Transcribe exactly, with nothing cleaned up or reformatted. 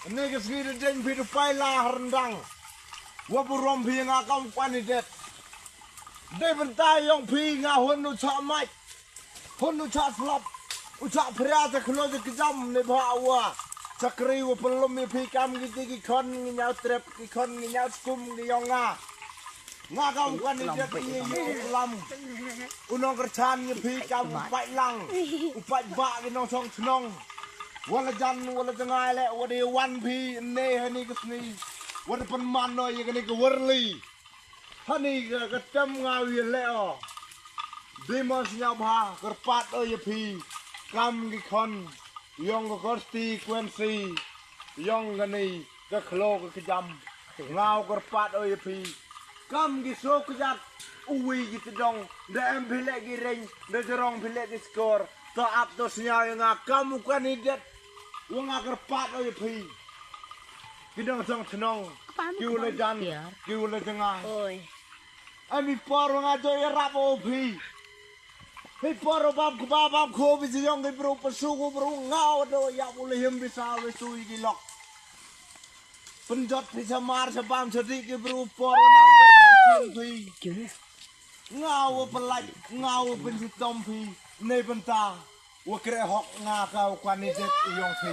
Ni ka sngi da deng phi du pai la ha ryndang. Wa burom phi nga kam u kwani det. Dei bynta yong phi nga hun u chah mait. Hun u chah slap. U chah phria cha khlo cha kjam ni bha wa. Chakri wa pynlum ya phi kam ki ti ki khon ngi ñiaw trep ki khon ngi ñiaw skum ngi yong nga. Nga kam u kwani det ngi yu lam. U nongkyrchan ya phi kam u pait lang. U pait ba ki nongchong chnong. Wa la jan wa la jngai le wa dei wan phi ne hani ka sngi. Wa da pynman no ya kani ka warli. Hani ka, ka tem nga wi le o. Dei mo sñiaw bha kyrpad o ya phi. Kam ki khon yong ka constituency yong kani ka khlo ka kjam. Nga u kyrpad o ya phi. Kam ki so kjat u wi ki tdong. Da em phi le ki reng, da jrong phi le ki skor. To ap to sñiaw ya nga kam u kwani det. Wa nga kyrpad o ya phi. Ki nongchong chnong. Ki u le jan, ki u le jngai. Oi. Ami por wa nga jo ya rap o phi. Hi por o bam kba bam kho bi jyong ki bru pasu ko bru nga o do ya u le him bi sa we su ki lok. Pynjot phi sa mar sa bam sa di ki bru por wa nga do na sin phi. Nga o pynlait, nga o pynsitom phi. Nei bynta. Wa kre hok nga ka u kwani det u yong phi.